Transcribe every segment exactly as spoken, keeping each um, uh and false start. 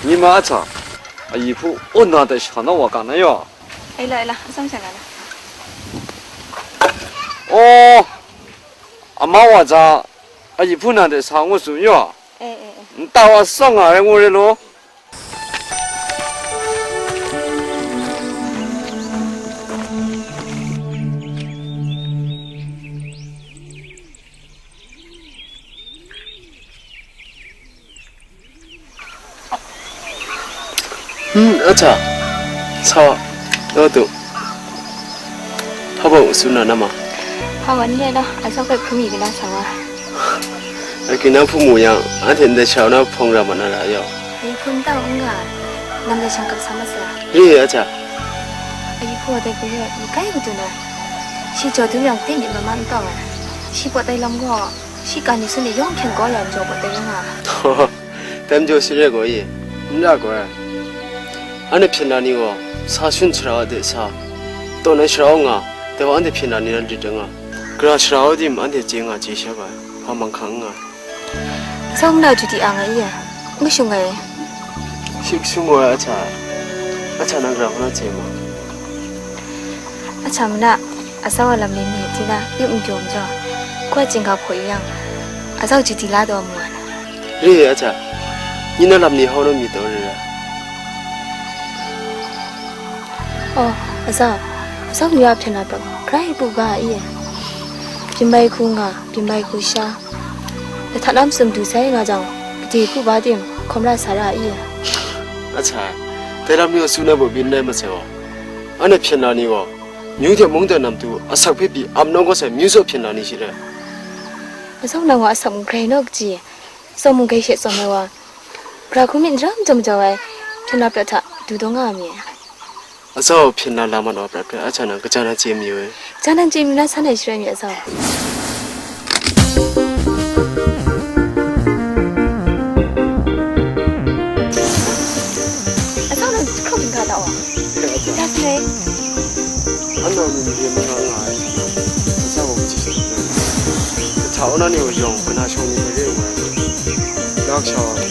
Ni ma a hta, a yi hpu, o na dai sha na wa ga na yaw. Ai la, ai la, a tsang sha na la. O, a ma wa ja, a yi hpu na dai sa ngu tsun yaw. Eh, eh, eh. Nta wa tsang nga ai ngu re lo. Hmm, a hta. Sa, lo tu. Hpa bau tsun na na ma? Hpa wan le lo, a tsawk hpe hkrum mi kala sa wa. A kyu na hpu mu yang, anhte ndai sha na hpawng ra ma na ra yaw. Ayi hpu n tau n ga, nam dai shang kap sa ma sa. Re, a hta. Ayi hpu dai hku re, mi kai matu na. Shi jaw dum yang, ting myit ma ma n tau ai. Shi pawt ai lam gaw, shi ka ni sun ni yawng hkyen gaw ya n jaw pawt ai nga. Dam jaw shi re gaw ye, n ra gaw ai. Anhte hpyen na ni gaw, sa shun shara de sa, tawn ai shara nga, dai wa anhte hpyen na ni ran rit nga, gara shara tim anhte chye nga chye sha ga, hpa mang hkang n nga. Tsawng na ju di ang ai ye, n kashung ai. Shi kashung gaw ai a hta, a hta na gara hkau na chye ma? A hta mana, a tsau a lam ni ni, tina, yup n jaw n jaw, kuat chingga hpaw yu yang, a tsau ju di la taw mu ai. Re, a hta. Ni na lam ni hau na myit taw re ra. Oh, a tsau, a tsau ni a hpyen na prat, grai bu ga a i. Byin bai hku nga, byin bai hku sha. Lahtat na masum du sai nga jang, gade hku ba tim, hkawm ra sa ra a i. A hta, dai lam ni gaw tsun ai baw byin n rai masai gaw, anhte hpyen na ni gaw, myu hte mungdan nam tu, asak hpe pyi ap nawng kau sai myu tsaw hpyen na ni shi rai. A tsau nang wa asak mung grai naw kaji? Tsawm mung grai she tsawm ai wa, gara hku myit n ram jam jau ai, hpyen na prat hta du daw nga mi. A tsau hpyen na la mat wa prat hpe, a hta nang kaja na chye mayu ai. Kaja na chye mayu na san ai sharai mi a tsau. A tsau nang hkrum n ga da wa? That's right. Anang ni made mara nga ai, a tsau gaw kaji shadawn ai? Kahta kaw na ni gaw yawng, kana shawng ni hpe re ai. Dak sha wa, a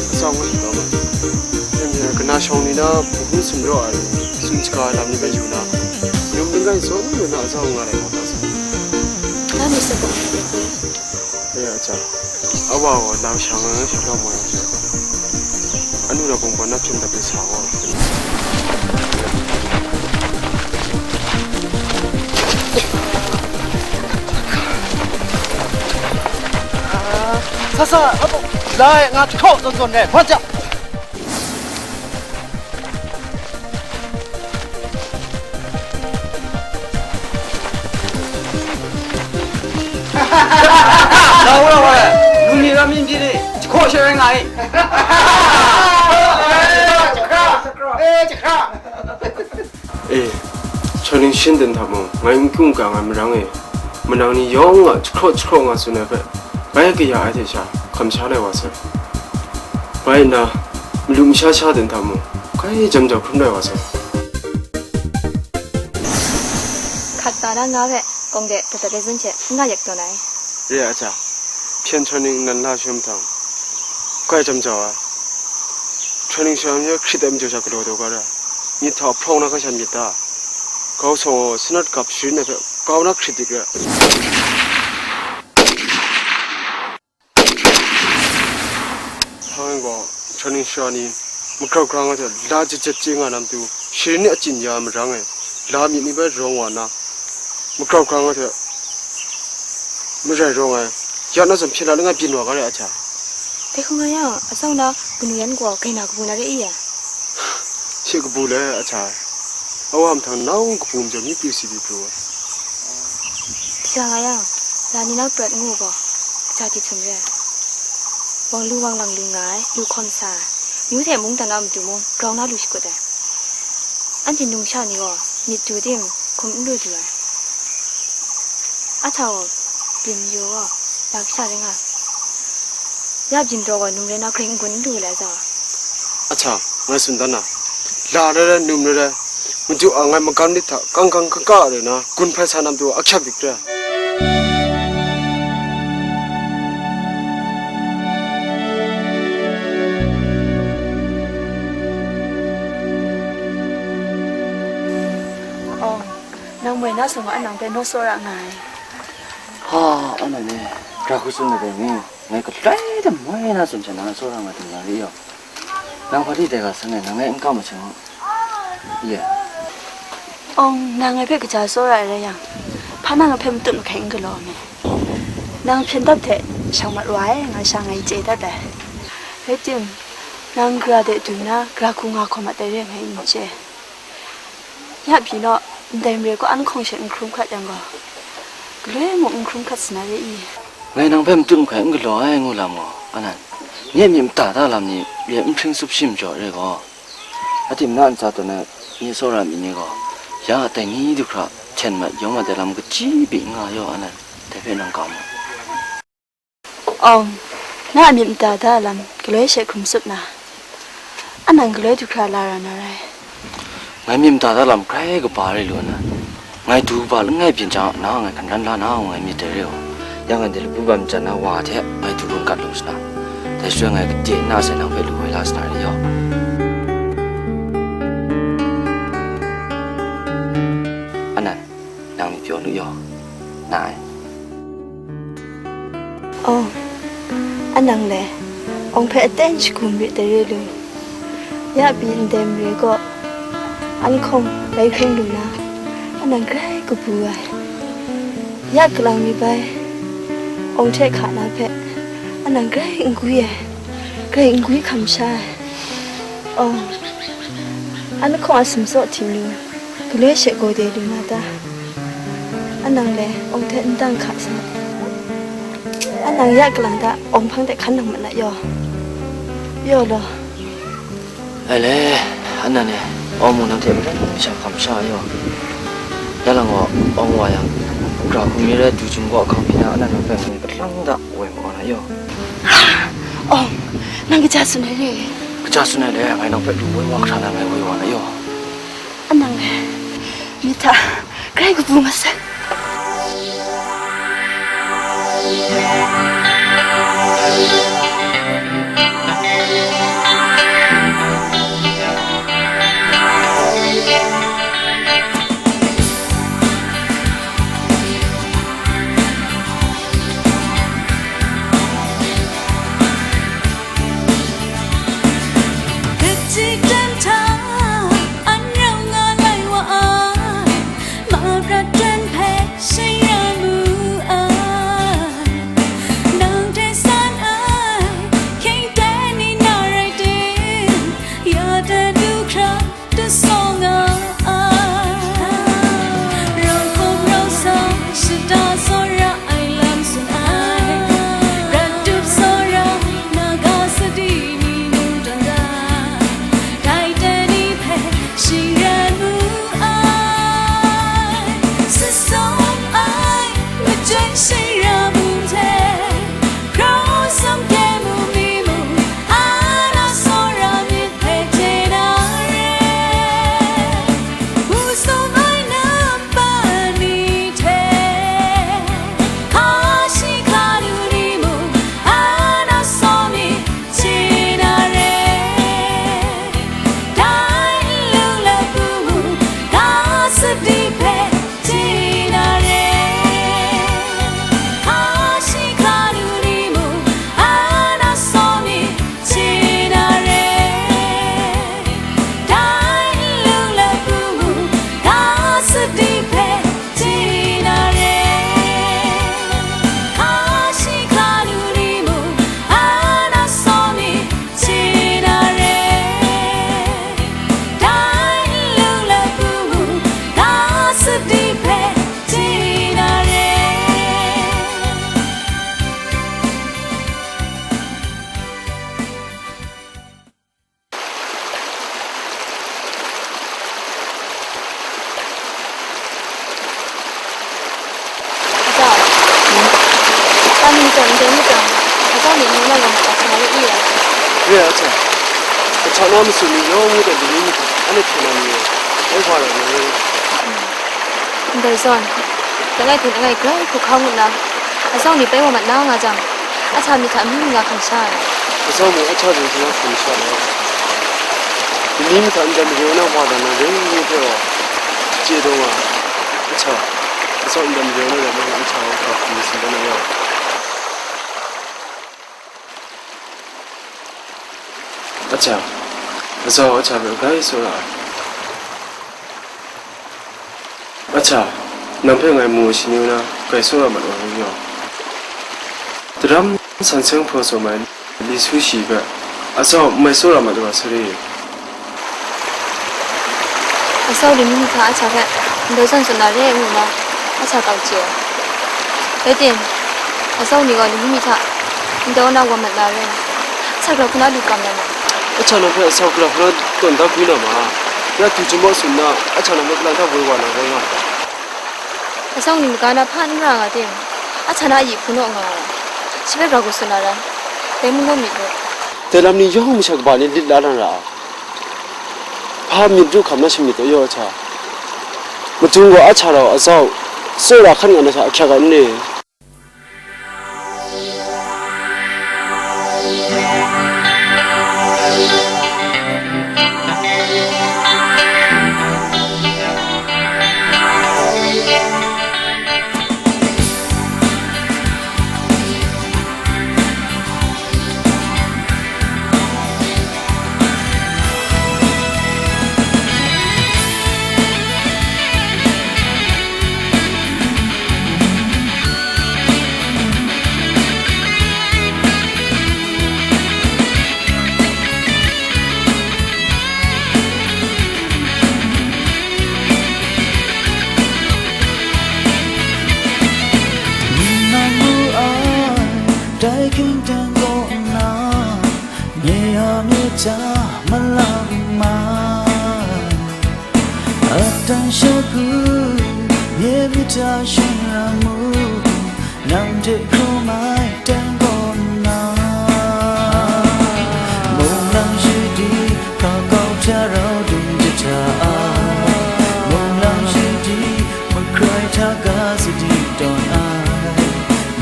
tsau ngu hte taw ma. Ning mi ai, kana shawng ni na hpung hpung sumraw ai, tsun shaga ai lam ni hpe yu na, num ning kai tsaw ni na a tsau nga ai gaw ta sa. Na mi sa gaw, e a tsau, a wa gaw nang sha nga nga sha gaw mo yang sha, anu na bungban na hpyen dap ai sa gaw. Sa sa, a buk, la e, nga jahkraw zawn zawn re, mat ja. Lau lau e, lu ni ram yin byin e, jahkraw she rai nga i. E, jahkraw. E, Chawningshin ten hta mung, ngai n kyung kang ai marang e, manang ni yawng a jahkraw jahkraw nga tsun ai hpe, bai kaya ai hte sha, hkam sha lai wa sai. Bai nna, malu masha sha ten hta mung, grai jam jau hkrum lai wa sai. Hkat ta na nga hpe, kawng de, dat dat de zun hte, n ga yak tawn ai. Re ai hta, hpyen Chawning nnan la sha mahtang, grai jam jau ai. Chawningshin hpe hkrit ai majaw sha galaw taw ga ra, myit hta hprawng na hkra sha myit ta? Grau sa gaw sanat gap sharin ai hpe grau na hkrit dik ra. Hpa ngai gaw, Chawningshin ni magrau grang ai hte la jahtet chye nga na matu, sharin ni achyin ya ai marang e, la myit ni bai rawng wa na, magrau grang ai hte marai rawng ai, ya na zawn hpyen la langai byin wa ga re, a hta. Dai hkung nga yang, a tsau na kanu yan gaw, grai na kabu na re i ya? Shi kabu le, a hta. A wa mahtang nau kabu majaw, myi pru si pyi pru ai. Kaja nga yang, la ni na prat ngu gaw, kaja hti htum re ai. Wang lu wang lang lu nga ai, lu hkawm sa ai, myu hte mungdan a matu mung, grau na lu shakut ai. Anhte numsha ni gaw, myit du tim, hkum n lu du ai. A hta gaw, byin mayu gaw, la kasha rai nga ai. Ya byin daw gaw, num rai na, hkring n-gun n lu ai za. A hta, ngai tsun dan na, la rai rai, num rai rai, madu a ngai magam lit hta, kang kang kaka rai na, gun hpai sa na matu a hkyak dik rai. Na sung gaw a nang hpe naw tsawra nga ai. Ha, a nang e, gara hku tsun ai dai ni, ngai galoi damwai na tsun hte na tsawra nga tim na re yaw. Nang hpa di dai ga san e, nang ngai n kam masang u. Ye. Awng, nang ngai hpe kaja tsawra ai rai yang, hpa na ngai hpe matut mahkai n galaw ai me? Nang hpyen dap hte shang mat wa ai, nga sha ngai chye dat ai. Rai tim, nang gara de du nna, gara hku nga hkawm mat ai re ngai n chye. Ya pyi naw, ndai mare kaw an hkawng she n hkrum hkat yang gaw, galoi mung n hkrum hkat sa na re i? Ngai nang hpe matut mahkai n galaw ai ngu lam gaw, Anan, nye myit mada da lam ni re n hpring tsup shi majaw re gaw, a tim na ntsa tawn ai nye tsawra myit ni gaw, ya a tai ni du hkra hten mat yawng mat ai lam kaji pyi n nga yaw, Anan, dai hpe nang kam mu. Awng, na a myit mada da lam galoi she hkrum tsup na, a nang galoi du hkra la ra na rai. Ngai myit mada da lam grai kaba rai lu na, ngai du kaba langai byin jang, na ngai hkan ran la na, ngai myit dai re u. Yang ngai de labu bam jan na wa hte ngai du gun kat lu sa na, dai shaloi ngai gade nna sai nang hpe lu woi la sa na rai yaw. Anan, nang myit pyaw nu yaw, na ai. Oh, a nang le, awng hpe aten shagu marit dai re lu. Ya pyi ndai mare kaw, an hkawng bai hkring lu na, a nang grai kabu ai. Ya kalang mi bai, awng hte hka na hpe, a nang grai n gwi ai, grai n gwi hkam sha ai. Oh, an hkawng a sumtsaw htim lu, galoi she gaw de lu na ta? A nang le awng hte n dang hka sa. A nang ya kalang ta awng hpang de hkan nang mat na yaw. Yaw law. Ai le, a nang e, awng mung nang hte maren sha hkam sha yaw. Ya lang gaw, awng wa yang, gara hku mi rai du jum gaw hkang pyi na, a nang nang hpe ngai kalang da woi maw na yaw. Awng, nang kaja tsun ai re? Kaja tsun ai le, ngai nang hpe lu woi wa hkra na ngai woi wa na yaw. A nang e, myit hta grai kabu mat sai. Kaji jan hta, an rau nga lai wa ai, Mara jan hpe shing rai mu ai. Nang hte san ai, hkying tai ni na rai tim, ya dat du hkra, tasaw nga ai. Rau hkawm rau sa, shata tsawra ai lam tsun ai. Prat tup tsawra, naga sadi ni mung tawn ga, dai tai ni hpe shing rai mu ai. Sasawm ai, majoi shing ra mu hte, Hkraw sumhkye mu mi mung, a na tsawra myit hpe chye na re. Hpu sum ai nampa ni hte, hka shi hka nu ni mung, a na tsaw myit chye na re. Dai nlung lapu mung, ga sadi hpe chye na re. Hka shi hka nu ni mung, a na tsaw myit chye na re. Dai nlung lapu mung, ga sadi hpe chye na re. Hka shi hka nu ni mung, a na tsaw myit chye na re. Dai nlung lapu mung, ga sadi hpe chye na re. Aja, kani zawn ndai myit dang, aja ni ngu na gaw mat mat sa na re i? Re ai, aja. Ahta na masum ni yawng ngu dan, dai ni myit hta, anhte hpyen na ni e, bai wa rai na re. Ndai zawn, langai hte langai grai hkruhkau ngut na, aja ni bai wa mat na nga jang, ahta myit hta amyu mung nga hkam sha ai. Aja mung ahta zawn sa na hkam sha ai. Dai ni myit hta ndai mare na wa dan na rai ngu hpe gaw, chye taw nga ai. Ahca, asau ndam re na rai nna, ahca hkap hkap sin dan na yaw. Ahca, asau ahca hpe grai tsawra ai. Ahca, nang hpe ngai mu shani na, grai tsawra mat wa rai yaw. Daram san seng hpraw tsawm ai li su shi hpe, asau n mai tsawra mat wa sari. Asau ning mi hta ahca hpe ndai zawn tsun na re ngu na, ahca kau chye ai. Rai tim, asau ni gaw ning mi hta ndai na wa mat na re, ahca grau hkuna lu kam na ma. Ahca nang hpe asau grau hkuna tawn da hkwi na ma. Ya du chyawm tsun na, ahca nang hpe kalang hta woi wa na rai nga. Asau ni maga na hpa n ra nga tim, ahca na a yi hpun naw nga ai, shi hpe grau gu tsun na rai, dai mung naw myit ru. Dai lam ni yawng masha kaba ni lit la na ra ai. Hpa myit ru hkam na shamyit taw yaw ahca. Madung gaw ahca rau asau, tsawra hkan nga na sha ahkyak ai n re? Nang mu ai dai hkying dan kaw nna, nye a myit hta malang mai. Atan shagu, nye myit hta shing ram mu, nang hte hkrum ai dan kaw nna. Mung lang shi di, hka kau hpya rau dum jahta ai. Mung lang shi di, makrai hta ga sadi tawn ai.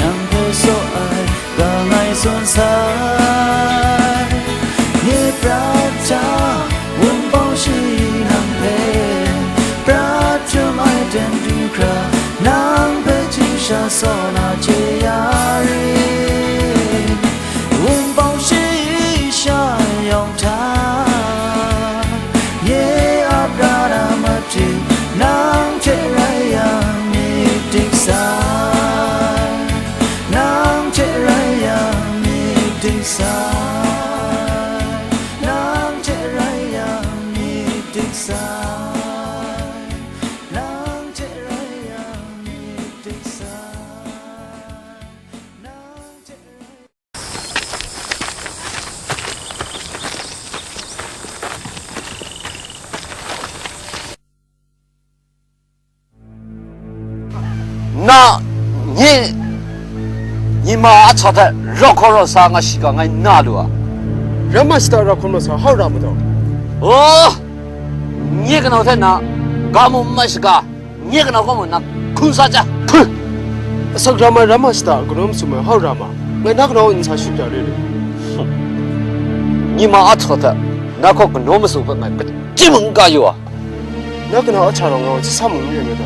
Nang hpe saw ai, ga ngai tsun sai. Nye prat hta, wunpawng shayi nang hpe, prat htum ai ten du hkra, nang hpe hti sha saw na hte ya rit. Wunpawng shayi sha yawng hta, nye a pra na matu, nang hte rai yang myit dik sai. Nang hte rai yang myit dik sai. Nang hte rai yang myit dik sai. Nang hte rai yang myit dik sai. Nang hte rai Na, nye, nye ma a hta hte rau hkawm rau sa nga shiga ngai na lu a? Ram ma shada rau hkawm rau sa hau ra ma taw? Oh, nye kanau hte na ga mu n mai shaga, nye kanau kaw mung na hkun sa chya. Hpun! Asak ram ai ram ma shada kanaw masum ai hau ra ma, ngai na kanau n sa shut ya re re. Nye ma a hta hte na kaw kanaw masum hpe ngai kachyi mung n ka yu a? Na kanau a hta rau nga wa hti sa mung n rai nga ta?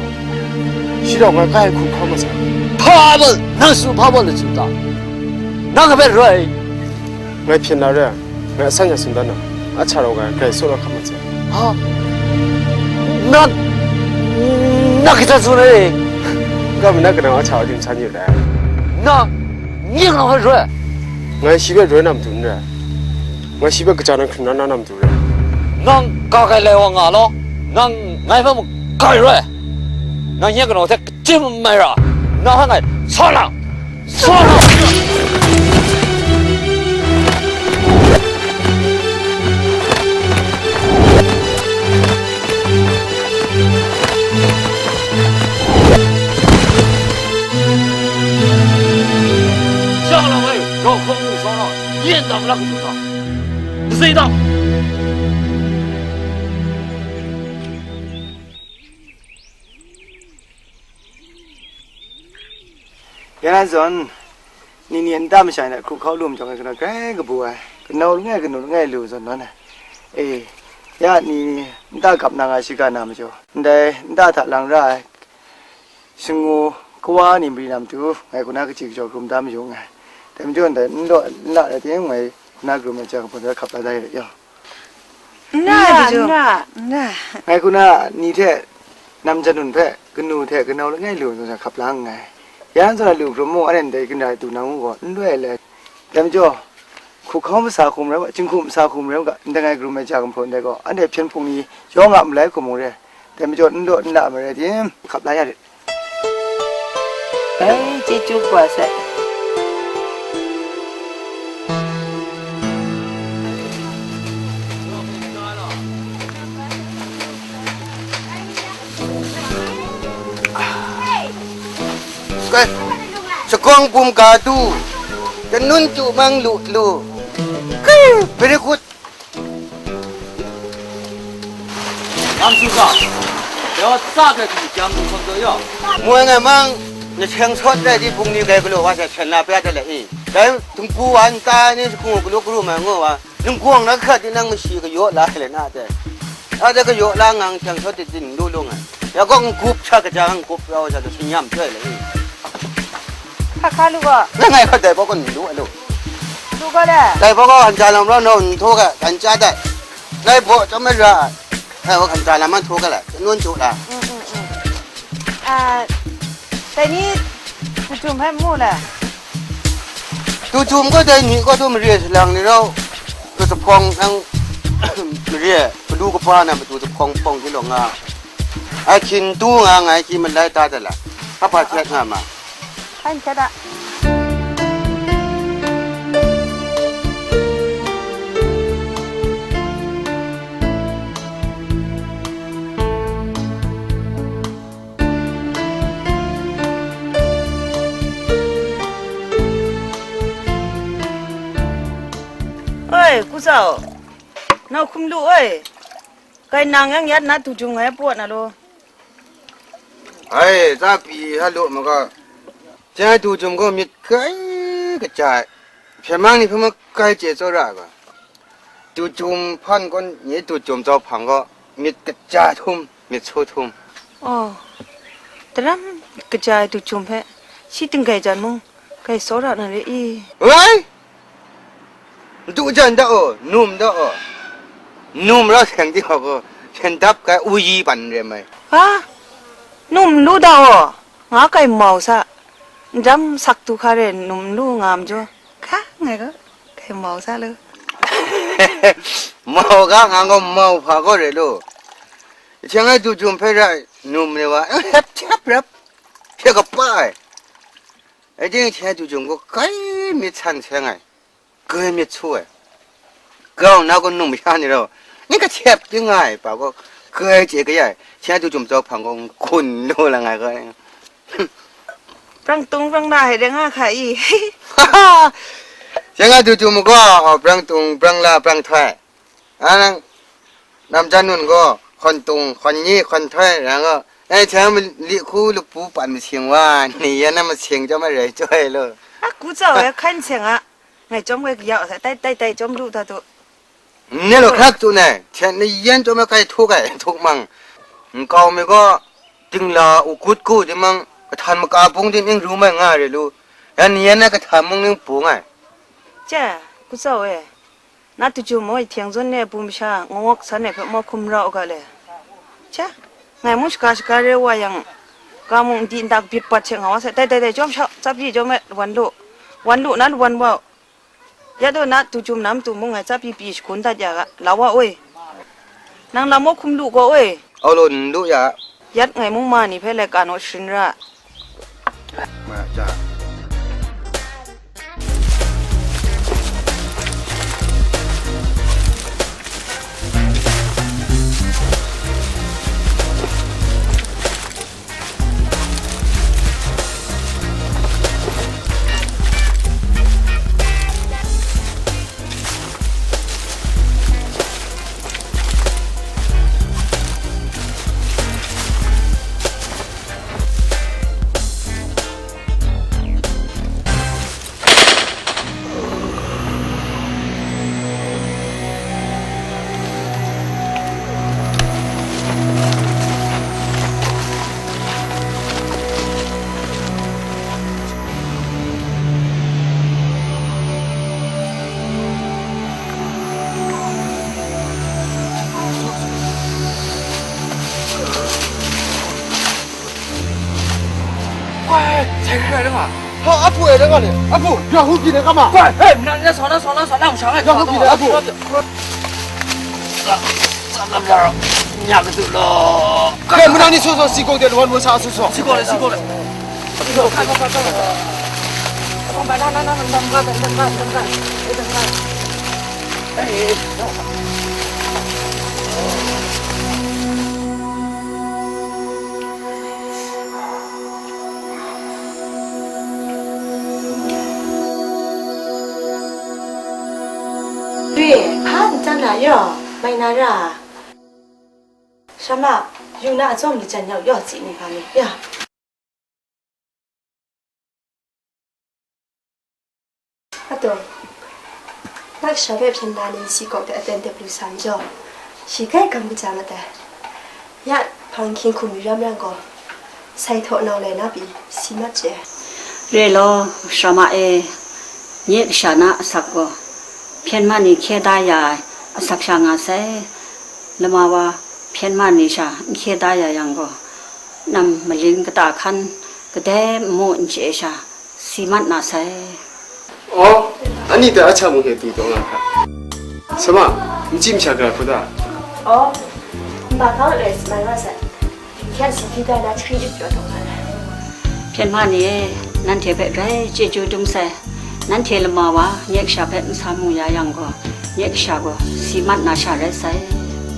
Shi rau ngai kai hku hkau ma sai. Hpa baw, nang tsun hpa baw la tsun ta? Nang hpe roi. Ngai hpyen na re ai, ngai asan ya tsun dan na, a hta rau ngai grai tsawra hkam ma sai. Ha? Na, na kaja tsun ai? N ga mi na kanau a hta rau dim san yu dai. Na, nye kanau hpe roi. Ngai shi hpe roi na matu n rai. Ngai shi hpe kaja nan hkring na na na matu rai. Nang ga kai lai wa nga law, nang ngai hpe mung ga rai. Nang nye kanau hte kachyi n mai ra, nang hpe ngai sa na, sa na. Sha lam ai, rau hkawng mu sa na, yin dang lak du na, zai dang. Ya nan zawn, ni ni nta masha ni hta hkru hkau lu majaw ngai, kanaw grai kabu ai, kanau langai kanu langai lu zawn nawn ai. E, ya ni ni nta gap na nga shiga na majaw, ndai nta hta lang ra ai, Shangu kawa ni mari na matu, ngai hku na kaji kajaw hkrum da mayu nngai. Dai majaw ndai n law n la rai timung, ngai hku na karum ai ja kahpawt hpe hkap la da yu rai yaw. N ra, N ra, Daju. N ra, n ra. Ngai hku na ni hte nam jan nun hpe kanu hte kanau langai lu zawn hkap la nngai. Ya zawn lu hkrum mu, anhte ndai ginra du na ngu gaw n loi ai le. Dai majaw, hku hkau masa hku marai u ga, jinghku masa hku marai u ga, ndai ngai karum ai ja kahpawt ndai gaw, anhte hpyen hpung ni yawng a malai hku mung re. Dai majaw, n law n la marai tim, hkap la ya rit. Bai, chyeju kaba sai. Kai, shagawng bum ga du, janun chyu mang lu lu. Kai, very good. Yang su sa, ya sa hpe hkum jam lu hkawm taw ya. Moi ngai mang, na seng sawt rai di, bung ni dai galaw wa hte hpyen na pya de le i. Dai htingbu wa nta ni hku galu garu mai ngu wa, ningguang na hkrat di nang mashi kayaw la ai le na de. A de kayaw la ngang seng sawt di din lu lu ngai. Ya gaw n gup sha kaja, n gup rau sha lu, shi nyam chyoi le i. Hka hka lu gaw. Langai hkawt dai bawk gaw n lu ai lu. Lu gaw le. Dai bawk gaw hkan ja lam rau naw n htaw ga, gan cha dai. Dai baw chyawm ai ra ai. Dai bawk hkan ja lam an htaw ga lai, nun chyu la. Mm, mm, mm. Ah, dai ni, tu jum hpe mu le. Tu jum gaw dai ni gaw tu mare salang ni rau, tu jahpawng nang, mare, galu kaba na matu jahpawng hpawng di law nga. Ai hkyin tu nga ngai hkyi malai ta de la. Hpa hpa hkyet nga ma. Hpa n hkyet a. Oi, Ku Zau, nau hkum lu oi. Kai nang yang yat na tu jum ngai pawt na lo. Ai, tsa pyi ha lu ma ga. Chyen ai tu jum gaw myit kai kaja ai. Hpyen mang ni hpe makai chye tsawra ai ga. Tu jum hpan gaw, nye tu jum zau hpang gaw, myit kaja htum, myit su htum. Oh, daram myit kaja ai tu jum hpe, shi tinggai jan mung, kai tsawra na re i. Wai! Ndu jan da aw, num da aw. Num rau seng di gaw, hpyen dap kai u yi ban n re mai. Ha? Num lu da aw, nga kai mau sa. Ndam sak tu hka re num lu nga majaw, hka ngai gaw kai mau sa lu. Mau ga, nga gaw mau hpa gaw re lu. Hkyeng ai tu jum hpe rai num re wa, hep hep rap, hpye kapa ai. Rai timung, hkyeng ai tu jum gaw kai myit san seng ai. Kai myit su ai. Grau na gaw num sha ni rau, ni kahtep di nga ai pa gaw, kai chye kaya ai, hkyeng ai tu jum zau hpang gaw, n hkun lu langai gaw. Brang tung brang la ai de nga hka i. Hkyeng ai tu jum gaw, brang tung, brang la, brang htoi. A nang, nam jan nun gaw, hkawn tung, hkawn nyi, hkawn htoi, rai gaw, e, hkyeng ai mali hku lakpu pat masing wa, ni yan na masing chyawm ai rai chyoi lu. A ku tsau e, hkan seng a. Ngai chyawm ngai kayau sa, tai, tai, tai, chyawm lu ta tu. Nye law hkrak tsun ai, hten ni yan chyawm ai kai htuk ai, htuk mang. Nkau mi gaw, dingla u gut gu di mang, kahtan maka bung di ning ru mai nga re lu. Yan ni yan na kahtan mung ning bung ai. Che, ku tsau e, na tu ju moi htiang zawn ne bum sha, ngawk san ai hpe mau hkum ra u ga le. Che, ngai mung shaka shaka re wa yang, ga mung di ntak bit pat hte nga wa sai, tai, tai, tai, chyawm shau, tsap yi chyawm e, wan lu, wan lu na lu wan wa u. Ya daw na tu jum na matu mung ngai tsap pyi pyi shagun dat ya ga, la wa oi. Nang lam mawk hkum lu gaw oi. Au law n lu ya. Yat ngai mung ma ni hpe laika naw sharin ra. Ma ja. Rai nga. Ha, a hpu e rai nga le. A hpu, ya hu byin ai ga ma. Bai, hei, nang ni sa na, sa na, sa na, sa na, ya hu byin ai, a hpu. Nya ka tu lo. Kai, mung nang ni so so, si kau de, lwan mo sa so so. Si kau le, si kau le. Re, hpa n tsan ra yaw, mai na ra. Shama, yu na a tsawm ni jan yau yaw, tsi ni hpa ni, ya. Ataw, nat sha hpe hpyen na ni si kawk de aten de pru sa n jaw, shi kai gam kaja mat ai. Ya hpang hkying hkum yu ram yang gaw, sai htaw nau lai na pyi si mat je. Re law, Shama e, nye kasha na asak gaw, hpyen man ni hkye da ya ai asak sha nga sai. Lama wa, hpyen man ni sha n hkye da ya yang gaw, nam maling kata hkan kadai nmu n chye sha, si mat na sai. Aw, ani ta a hta mung hte du taw nga hkra. Sama, n chyi masha gara hku ta? Aw, nba kau e, si mai wa sai. Hkyen si hpyi tai na, jahkring jahpyaw taw nga ai. Hpyen ma ni e, nanhte hpe grai chyeju dum sai. Nanhte lama wa, nye kasha hpe n sa mu ya yang gaw, nye kasha gaw si mat na sha rai sai.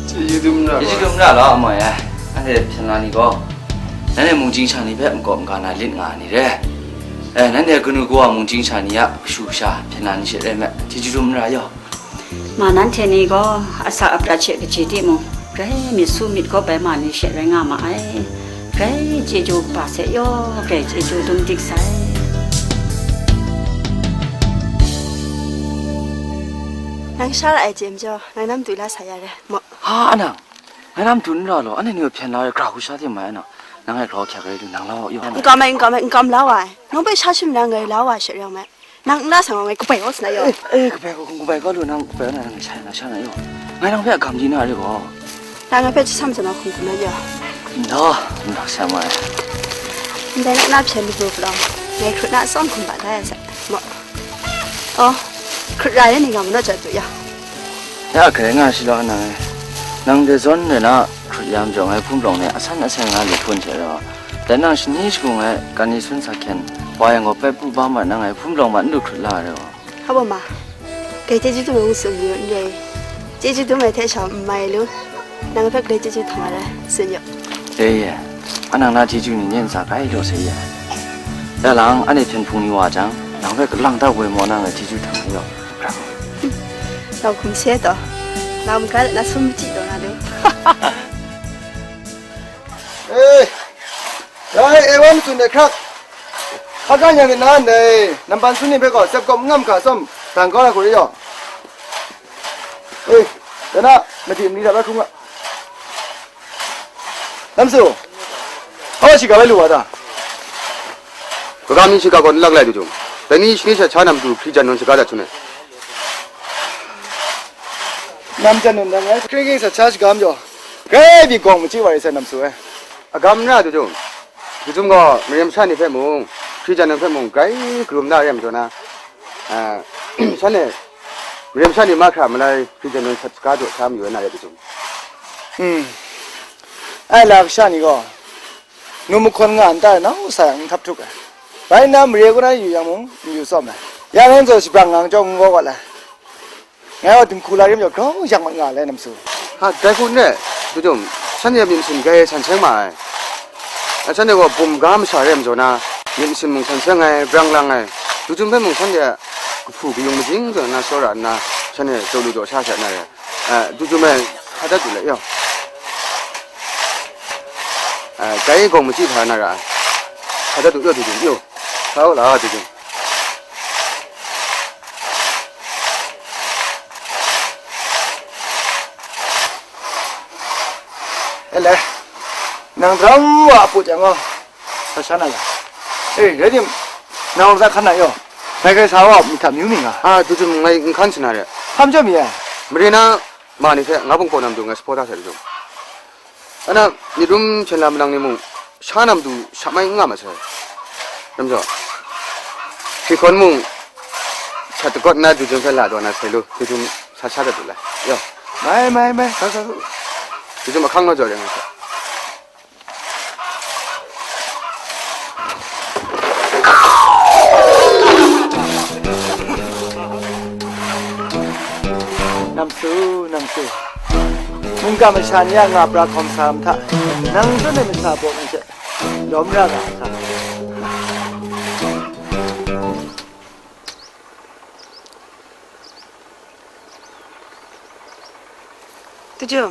Chyeju dum ra, chyeju dum ra law, amoy e. Anhte hpyen la ni gaw, nanhte mungchying sha ni hpe makawp maga na lit nga ai ni re. E, nanhte kanu kawa mungchying sha ni a kashu kasha hpyen la ni she rai me, chyeju dum ra yaw. Ma nanhte ni gaw asak aprat she kaji timung, grai myit su myit gawp ai ma ni she rai nga ma ai. Grai chyeju kaba se yaw, grai chyeju dum dik sai. Nang sha ra ai chye majaw, nang nam tu la sa ya re, maw? Ha, anang, ngai nam tu n ra law, anhte ni hpyen la ai, gara hku sha tim mai, anang. Nang e hkraw hkyak ai lu, nang lau yaw. N kam ai, n kam ai, n kam lau ai. Nang hpe sha shim na ngai lau ai she rai yang me. Nang n la sa nga, ngai kabai kau sa na yaw. Eh, eh, kabai kau, kabai kau lu, nang kabai kau na, nang sha na, sha na yaw. Ngai nang hpe agam di na re gaw. Nang ngai hpe chyasam sa na hkum hkum na yaw. Nda, nda sa mai. Ndai na na hpyen lu lu lang. Ngai hkrut na atsawm hkum ba da ya sa. Maw. Oh, hkrut ra ya ni nga ma naw ja tu yaw. Ya, grai nga shi law, nang e. Nang de zawn rai na, hkrut ya majaw ngai hpun palawng ni asan asen nga lu hpun hte rau, dai nang shani shagung ai, kan ni sun sa hkyen, wa yang gaw pet pu ba mat na ngai hpun palawng mat n lu hkrut la ai rau. Hpa baw ma, grai chyeju dum ai ngu tsun mayu n rai. Chyeju dum ai hte shawng n mai lu, nang hpe grai chyeju htang ai rai, tsun yu. E ye, anang na chyeju ni nye ntsa kai law sai ye. Ya lang, anhte hpyen hpung ni wa jang, nang hpe kalang da woi maw na ngai chyeju htang ai yaw. Nau hkum se taw, nau maga de na sum machyi taw na lu. E, rai, e wan matsun de hkrak. Hka ga yang de na ndai, nampan sun ni hpe gaw tsep kawm n ngam hka tsawm, dang kau na hku re yaw. E, dai na, madi mali hta bai hkrum ga. Namsu, hpa shiga bai lu wa ta? Kaga mi shiga gaw n lak lai, Dujung. Dai ni shani sha sha nam du hkri jan nawn shaga dat hte. Nam jan nawn dang ai, hkring hkring sha sha shaga majaw, grai byi gawng machyi wa rai sai, Namsu e. Agam n ra, Dujung. Dujung gaw, mare masha ni hpe mung, hkri jan nawn hpe mung, grai karum na re ai majaw na, a, shanhte mare masha ni mahkra malai hkri jan nawn sat shaga jaw sha mayu ai na re, Dujung. Hmm. Ai la kasha ni gaw, nu mahkawn nga nta e, nau sa yang n hkap htuk ai. Bai nna, mare kaw na yu yang mung, n yu tsawm ai. Ya nang zaw shabrang nga chyawm n gaw wat ai. Ngai gaw dinghku la rim jaw, grau yak mat nga ai, Namsu. Ha, dai hku n rai, Dujung, shanhte myit masin grai san seng ma ai. A, shanhte gaw bum ga masha re ai majaw na, myit masin mung san seng ai, brang lang ai. Dujung hpe mung shanhte a kahpu kayung majing zawn na tsawra nna, shanhte jaw lu jaw sha sha na re. A, Dujung e, hpa dat du let yaw. A, dai gawng machyi hta na ra ai. Hpa dat du yaw, Dujung, yaw. Hpa u la, Dujung. E le, nang daram wa a put yang gaw, sa sha na ya. E, rai tim, nang lam sa hkan na yaw. Ngai grai sa wa, myit hta myu mi nga. A, Dujung, ngai n hkan sa na re. Hpa majaw mi ai? Mare na ma ni hte nga bungkau nam du ngai sa hpaw da sai, Dujung. Ana, myit rum hpyen la malang ni mung, sha nam du sha mai n nga ma sai. Namjaw, shi hkawn mung shat dagawt nna Dujum hpe la daw na sai lu, Dujum sa sha dat lu lai. Yaw. Mai, mai, mai, sa, sa, sa. Dujum ahkang naw jaw ring ai hte. Namsu, namsu. Mungga masha ni a nga pra hkawm sa ai hta, nang zawn ai masha baw ni hte lawm ra ga sa. Dujum.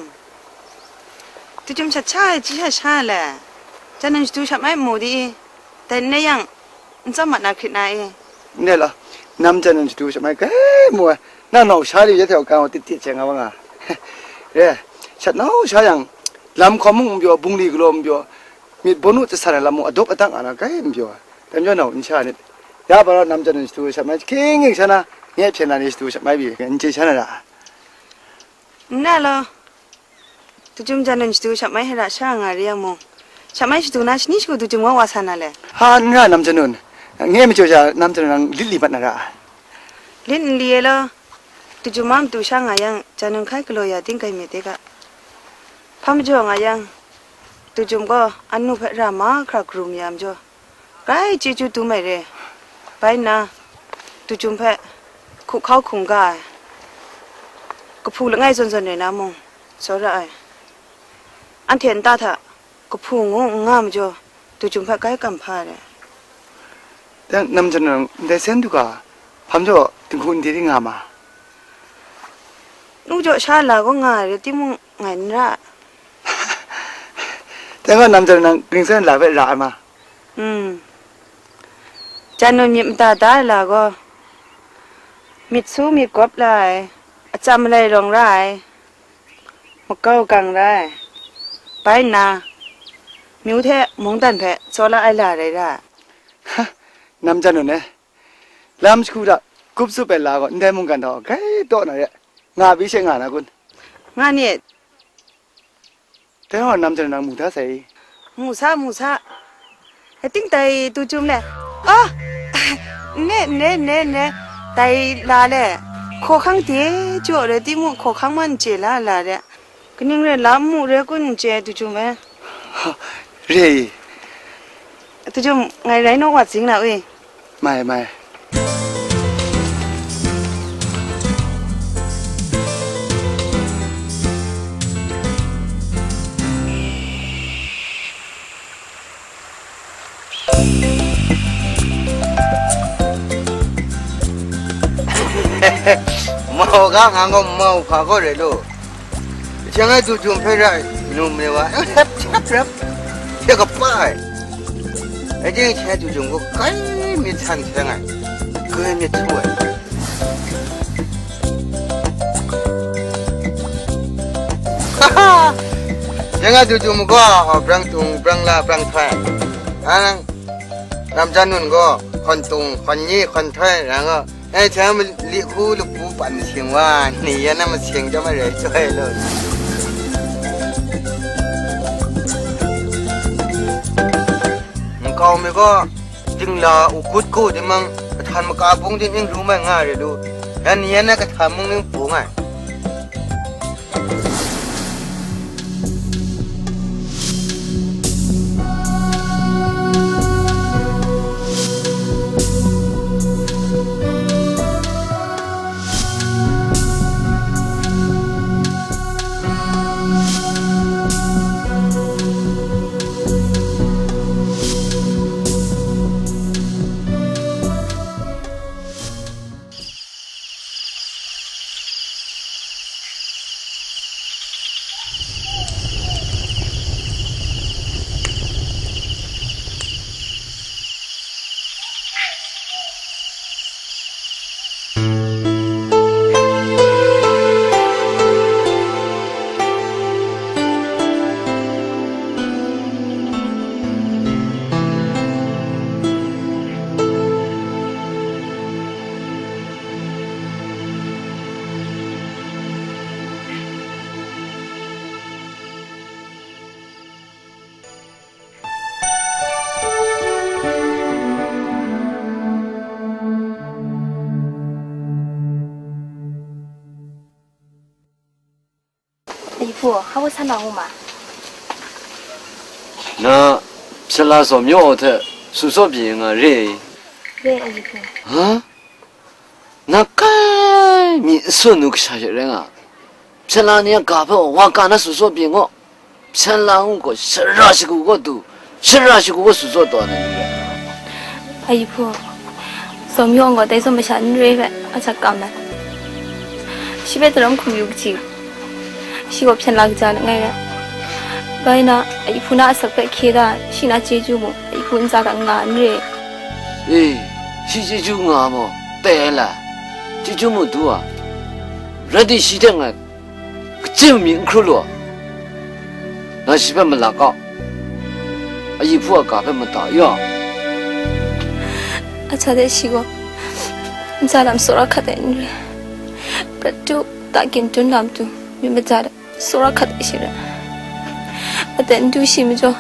Dujum shat sha ai, ji shat sha ai le. Janun shadu shat mai mu di i? Dai n rai yang, n tsawm mat na hkrit na i? Ndai la, nam janun shadu shat mai kai mu ai. Na nau sha li ya hte kan tit tit chye nga wa nga. Re, shat nau sha yang, lam hkawm mung n pyaw, bungli galaw n pyaw, myit bawnu jasan ai lam mung adawk adang nga na kai n pyaw. Dai majaw nau n sha nit. Ya, bara nam janun shadu shat mai, hkying hkying sha na, nye hpyen na ni shadu shat mai bi, n chye sha na ra. N na law, Dujum janun shadu shat mai hara sha nga re yang mung, shat mai shadu na shani shagu Dujum wa wa sa na le? Ha, n ra nam janun. Nge majaw sha nam janun nang lit li mat na ra. Lit n li e law, Dujum a matu sha nga yang, janun hkai galaw ya ting kai myit de ga. Hpa majaw nga yang, Dujum gaw anu hpe ra mahkra karum ya majaw, grai chyeju dum ai re. Bai nna, Dujum hpe hkuhkau hkungga ai, kahpu langai zawn zawn rai na mung, tsawra ai. Anhte nta hta kahpu ngu n nga majaw, Dujum hpe grai kam hpa ai re. Dang nam janun ndai sen du ga, hpa majaw dinghku n di di nga ma? Nu jaw sha la gaw nga ai re, timung ngai n ra. Dai gaw nam janun nang gringsan la hpe ra ai ma? Hmm. Janun myit mada da ai la gaw, myit su myit gawp la ai, atsam malai rawng ra ai, makau gang ra ai, bai nna, myu hte mungdan hpe tsawla ai la rai ra ai. Ha, nam janun e, lam shagu hta gup zup ai la gaw ndai mungkan hta grai taw na re, nga bi she nga na kun? Nga ni. Dai wa nam janun nang mu da sai. Mu sa, mu sa. Ating dai Dujum le. Ah! Ne, ne, ne, ne. Dai la le. Hkawhkang de jaw re, timung hkawhkang man n chye la, la re. Kaning rai la, n mu re kun n chye, Dujum e. Ha, re. Dujum, ngai rai naw wa zing na wi. Mai, mai. Mau ga, ngang gaw mau hpa gaw rai lu. Chyang ai Dujum hpe rai, num re wa, hep hep rap, hte kapa ai. Rai timung, chyang ai Dujum gaw kai myit san seng ai, kai myit su ai. Chyang ai Dujum gaw, brang tung, brang la, brang htoi. A nang, nam janun gaw, hkawn tung, hkawn ni, hkawn htoi, rai nga. Dai hte mali hku lapu pat masing wa, ni yan na masing chyawm ai rai chyawm ai law. Nkau mi gaw, dingla, u gut gu, timang, kahtan maka bung ting ning ru mai nga re lu, yan ni yan na kahtan mung ning bung ai. Hpu, hpa san na ngu ma? Na, hpyen la zawn yaw hte su tsaw pyi nga re. Re, a yi hpu. Ha? Na kai mi n sun nu kasha she rai nga. Hpyen la ni a ga hpe wa ka na su tsaw pyi ngaw. Hpyen la ngu gaw shara shagu gaw du, shara shagu gaw su tsaw taw na ni rai. A yi hpu, zawn yaw gaw dai zawn masha n re hpe a hta kam ai. Shi hpe daram hkum yu kaji, shi gaw hpyen la kaja langai rai. Bai na, a yi hpu na asak hpe hkye da, shi na chyeju mung, a yi hpu ntsa hta n nga n re. E, shi chyeju nga maw? Tai ai la, chyeju mu du a, rai di shi hte ngai kachyi mi n hkru lu a, ngai shi hpe malak a, a yi hpu a ga hpe mada ya. A hta de shi gaw, ntsa lam tsawra hkat ai n re, prat tu, ta gintung lam tu, myit mada de tsawra hkat ai shi rai. Aten n du shi majaw,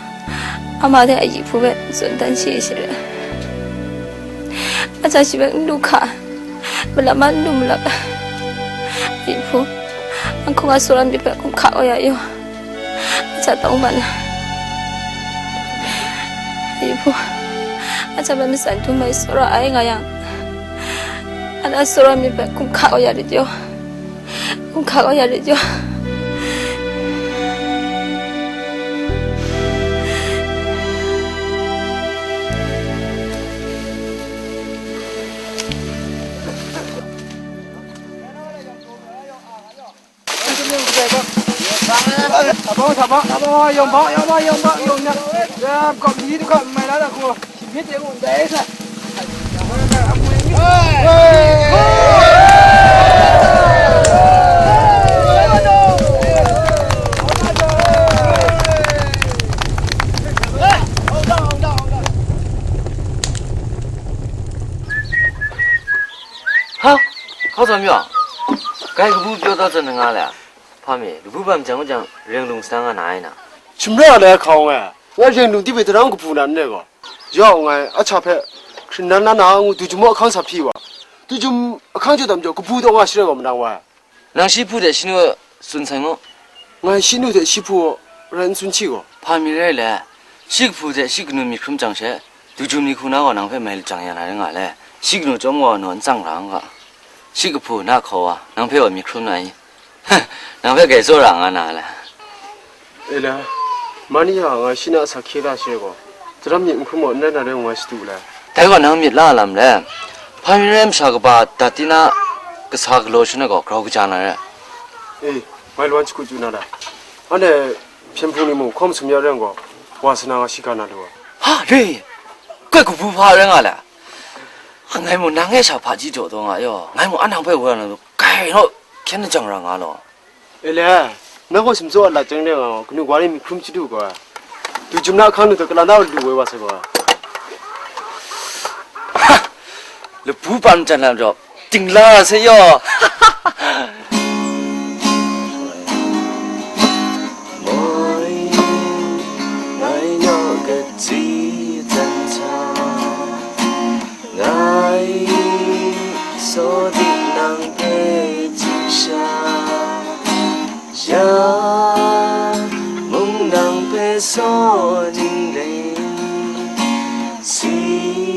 ama hte a yi hpu hpe tsun dan shi ai shi rai. A hta shi hpe n du hka ai, malap ma n du malap ai. A yi hpu, anhkung a tsawra myit hpe hkum hka kau ya yaw, a hta tawng ban ai. A yi hpu, a hta hpe matsan dum ai tsawra ai nga yang, a na tsawra myit hpe hkum hka kau ya lit yaw. Hkum hka kau ya lit yaw. Ha? Hkau sa mi a? Gai kabu pyaw taw tsun nga le? Hpa mi, kabu bam jang jang, reng lung sa nga na ai na? Shimra lai hkau nga, nga reng lung di hpe tarang kabu na n rai gaw. Ya u ngai, a hta hpe, hkringnan na na ngu dujum ahkang sa hpyi wa. Dujum ahkang jaw dam jaw, kabu taw nga shi rai gaw manang wa. Nang shi hpu hte shi nu tsun sai mu. Ngai shi nu hte shi hpu rai n tsun hti gaw. Hpa mi rai le, shi kahpu hte shi kanu myit hkrum chyang she, dujum ni hku na gaw nang hpe mai lajang ya na rai nga le, shi kanu chyawm gaw naw n tsang ra n ga. Shi kahpu na hkaw wa, nang hpe wa myit hkrum na i? Nang hpe gai tsaw ra nga na le. E la, mani ha nga shi na asak hkye da she gaw, tsaram myit n hkrum gaw n rai na rai ngu nga shadu le. Dai gaw nang myit la lam le, hpa mi rai masha kaba dat ti na kasa galaw shanhte gaw grau kaja na re. E, ngai lawan shagu chyu na da. Anhte hpyen hpung ni mung hkaw masum ya rai gaw, wa sa na nga shi ga na lu ai. Ha, re, kai kabu hpa rai nga le. Ngai mung nang e sha hpaji jaw taw nga yaw, ngai mung anhte hpe wa na lu, kai naw hkyen lajang ra nga law. E le, nang gaw sumtsaw a lat chyang de nga, kanu wa ni myit hkrum chadu gaw, dujum na ahkang nu taw, kalan da lu woi wa sa gaw. Labu pan jan lam jaw, ting la se yaw. Moi, ngai naw katsi jan sa. Ngai saw di nang hpe chyu sha, ya mung nang hpe saw ning rai, si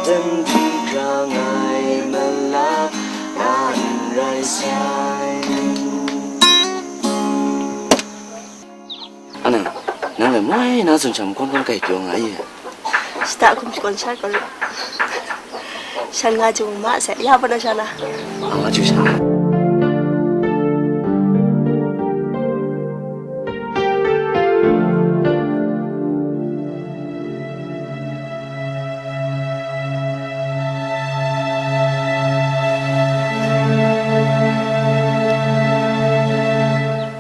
dan di hkra ngai mala na n rai sai. Anang, nang e moi na tsun hte makawn kawn kai pyaw nga ai. Shata hkum shakawn sha gaw, shan nga chyu ma sai, ya pa na sha na. A nga chyu sha.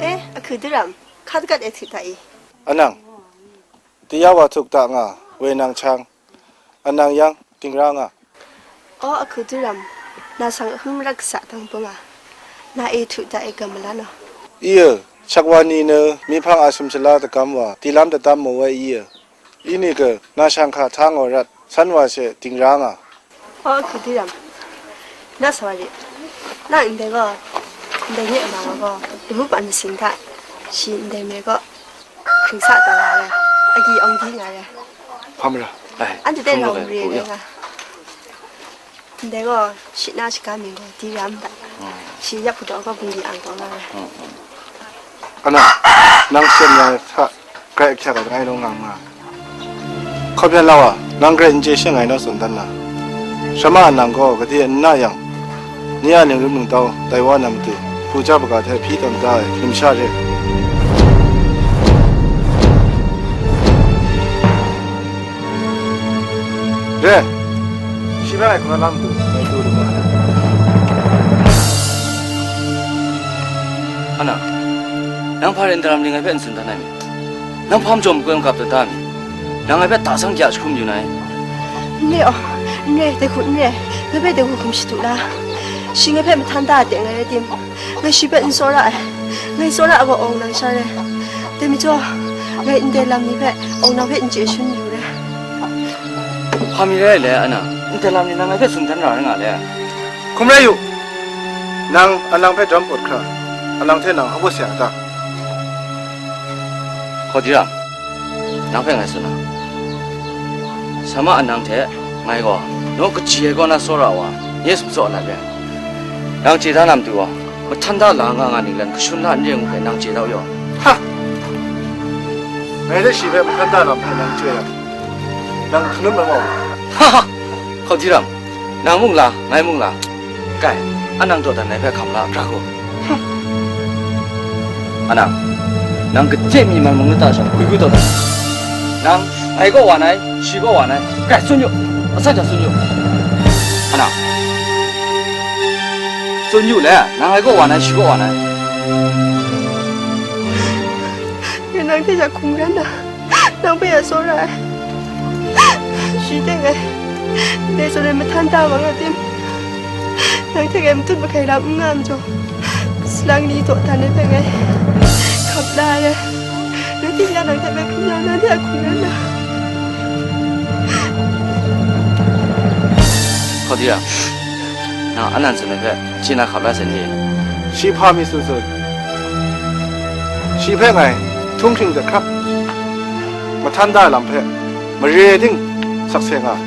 E, ahku daram. Hka dagat e hti ta i? Anang, taya wa htuk ta nga, woi nang chyang, anang yang, dingra nga. Aw, ahku daram, na sang ahum rak sa dang bung a, na e htu ta e gam mala naw? I e, shak wa ni ne, myi hpang a sum shala dagam wa, di lam datam mu ai i e, i ni ge, na shang hka hta ngaw rat, san wa she dingra nga. Aw, ahku daram, na sa wa rit, na ndai gaw, Ndai nye a ma gaw, lamu pan masing hta, shi ndai me gaw, hkring sa taw nga ai, agyi awng di nga ai. Hpa mara? Ai, anhte hkrum dai lau rai pu rai ya. Nga. Ndai gaw, shi na shaga mying gaw, di ram da. Hmm. Shi yak hpudawk gaw, bungli ang taw nga ai. Hmm, hmm. Ana, nang shem ya hta, grai ahkyak ai langai lung nga nga. Hkawbyan lau a, nang grai n chye she ngai naw tsun dan na. Shama a nang gaw gade n na yang, ni a ningrim ningtau tai wa na matu, hpu ja baga hte hpyi tawn da ai, numsha re. Re, shi rai hkuna lam tu, ngai tu lu ma. Ana, nang hpa rai n daram ni ngai hpe n tsun dan ai mi? Nang hpa majaw makoi makap tawn da mi? Nang ngai hpe ta sang ja jahkrum yu na i? N re aw, n re, dai hku n re, ngai hpe dai hku hkum shadu la. Shi ngai hpe mahtan da a teng ai rai tim, ngai shi hpe n tsawra ai. Ngai tsawra ai gaw awng nang sha rai. Dai majaw, ngai ndai lam ni hpe awng nang hpe n chye shun yu rai. Hpa mi rai le, Ana, ndai lam ni nang ngai hpe tsun dan ra rai nga le. Hkum rai yu, nang Anang hpe daram pawt hkra, Anang hte nang hpa baw sa ya ta? Hkawdiram, nang hpe ngai tsun na, Shama Anang hte ngai gaw, naw kaji ai kaw na tsawra wa, nye sumtsaw lat re. Nang chye da na matu gaw, mahtan da la nga nga ninglen kashun la n re ngu hpe nang chye da u yaw. Ha! Ngai hte shi hpe mahtan da lam hpe nang chye yang, nang hkalum ai maw? Ha ha! Hkawdiram, nang mung la, ngai mung la, kai, Anang dawdan ai hpe hkam la, ra gaw. Anang, nang gade mi man mung lata shawng hkui hkui taw dan. Nang, ngai kaw wa nai, shi kaw wa nai, kai, tsun yu, atsat hta tsun yu. Anang, tsun yu le, nang ngai kaw wa nai, shi kaw wa nai. Ngai nang hte ya hkungran na, nang hpe ya tsawra ai. Shi teng ai, ndai zawn e mahtan da wa nga tim, nang hte ngai matut mahkai lam n nga majaw, salang ni dawdan ai hpe ngai hkap la ai. Nang ting ya nang hte ngai hkungran na, nang hte a hkungran na. Hkawdiram, nang Anang tsun ai hpe, shi na hkap la sai ni? Shi hpa mi tsun tsun. Shi hpe ngai htunghking hte hkrap, mahtan da ai lam hpe mare ting sakse nga ai.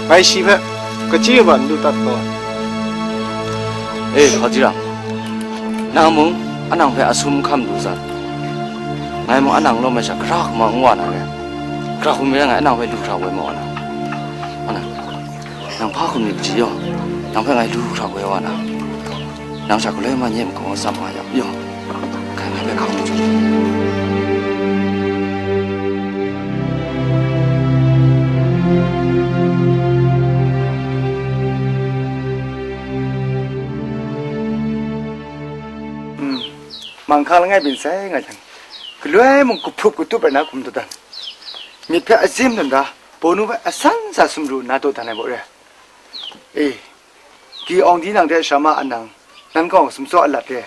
Ngai shi hpe kachyi kaba n lu dat gaw. E, Hkawdiram, nang mung Anang hpe asum hkam lu san. Ngai mung Anang lawm ai sha, gara hkrum n wa na re. Gara hkrum rai ngai Anang hpe lu hkra woi ma wa na. Wa na. Nang hpa hkum ni kaji yaw, nang hpe ngai lu hkra woi wa na, nang sha galoi ma nye makaw tsam nga yang yaw, hkai ngai hpe hkang lu jang. Hmm, manghka langai byin sai nga jang, galoi mung kahprup katup ai na hkum dawdan, myit hpe azim dun da, bawnu hpe asan sa sumru nna dawdan ai baw re. E, Gi Awng Di nang hte Shama Anang, nan gaw sumtsaw alat re,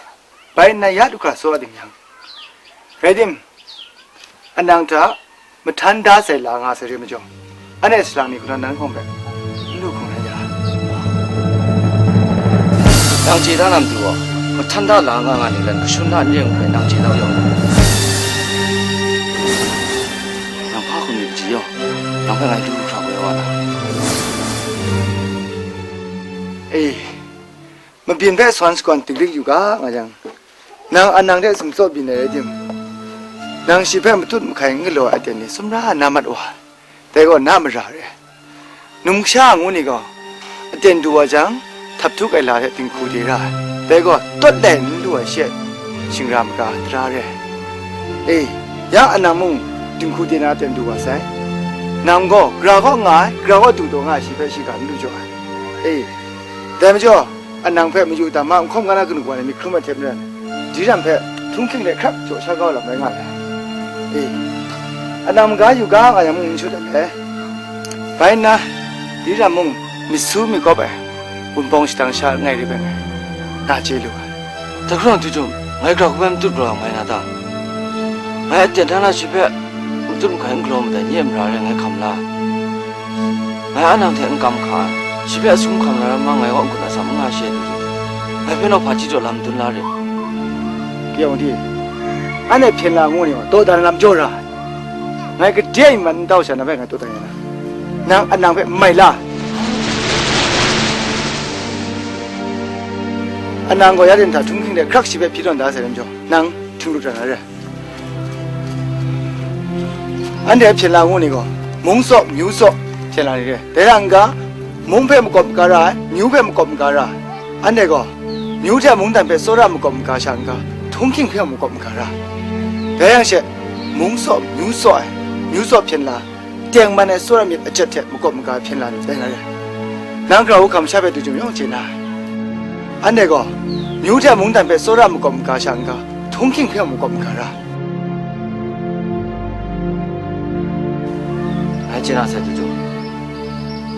bai nna ya du hkra tsaw ding yang, rai tim, Anang hta mahtan da sai la nga sai re majaw, anhte salang ni hku nan nan hkawng hpe n lu hkung rai ya. Nang chye da na matu gaw, mahtan da la nga nga ninglen kashun la n re ngu hpe nang chye da u yaw. Nang hpa hkum ni kaji yaw, nang hpe ngai du hkra woi wa na. E, mabyin hpe sawan shakawn dinglik yu ga nga yang, nang Anang hte sumtsaw byin ai rai tim, nang shi hpe matut mahkai n galaw ai aten ni sumra na mat wa, dai gaw na mara re. Numsha ngu ni gaw, aten du wa jang, htap htuk ai la hte dinghku de ra ai, dai gaw tawt lai n lu ai she, shingra maga tara re. E, ya Anang mung dinghku de na aten du wa sai. Nang gaw, gara kaw nga ai, gara kaw du taw nga ai shi hpe shiga n lu jaw ai. E, dai majaw, Anang hpe mayu dam ma, n hkawm ga na kanu wa ni myit hkrum ai hte maren, Diram hpe htunghking de hkrap jaw sha kau lam rai nga ai. E, Anang maga yu ga nga yang mung n shut ai. Bai nna, Diram mung myit su myit kawp ai, wunpawng shadang sha langai rai bai ngai, na chye lu ai. Dai hkrum tu jum, ngai gara hku bai matut galaw ai mai na ta? Ngai aten hta na shi hpe matut mahkai n galaw madai, nye a mara rai ngai hkam la. Ngai Anang hte n kam hka ai, shi hpe asum hkam na ram ma, ngai kaw n-gun atsam n nga she ai tu jum. ngai hpe naw hpa chyaw lam dun la re? Yawng di, anhte hpyen la ngu ni gaw, dawdan lam jaw ra ai. Ngai gade a myi man n tau sha, nang hpe ngai tawdan ya na, nang anang hpe n mai la. Anang gaw ya den hta htunghking de hkrak shi hpe hpyi tawn da sai lam jaw, nang htinglu dat na re. Anhte hpyen la ngu ni gaw, mung tsaw, myu tsaw, hpyen la ni re. Dai yang n ga, mung hpe makawp maga ra ai, myu hpe makawp maga ra ai. Anhte gaw, myu hte mungdan hpe tsawra makawp maga sha n ga, htunghking hpe makawp maga ra ai. Dai yang she, mung tsaw, myu tsaw ai, myu tsaw hpyen la, tengman ai tsawra myit ajet hte makawp maga hpyen la ni dai na re. Nang grau hkam sha hpe du jum yawng chye na ai. Anhte gaw, myu hte mungdan hpe tsawra makawp maga sha n ga, htunghking hpe makawp maga ra. Ngai chye na sai du jum,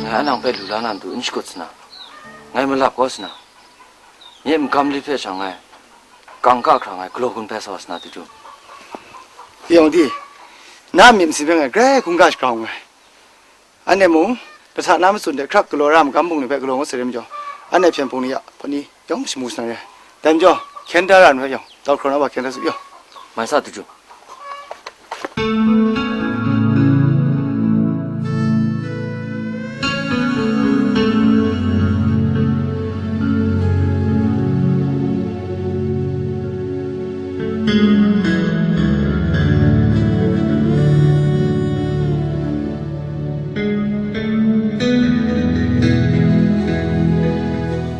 ngai anang hpe lu la na matu n shakut sa na, ngai malap kau sa na, nye magam lit hpe sha ngai kangka hkra ngai galaw gun hpe sa wa sa na du jum. Yawng di, na myit masin hpe ngai grai hkungga shagrau nngai. Anhte mung, lahta na matsun de hkrak galaw ra magam bung ni hpe galaw ngut sai re majaw, anhte hpyen hpung ni ya hpawt ni yawng shamu sa na re. Dai majaw, hkyen da ra nu hpe yawng, tau hkraw na wa hkyen da su yaw. Mai sa du jum.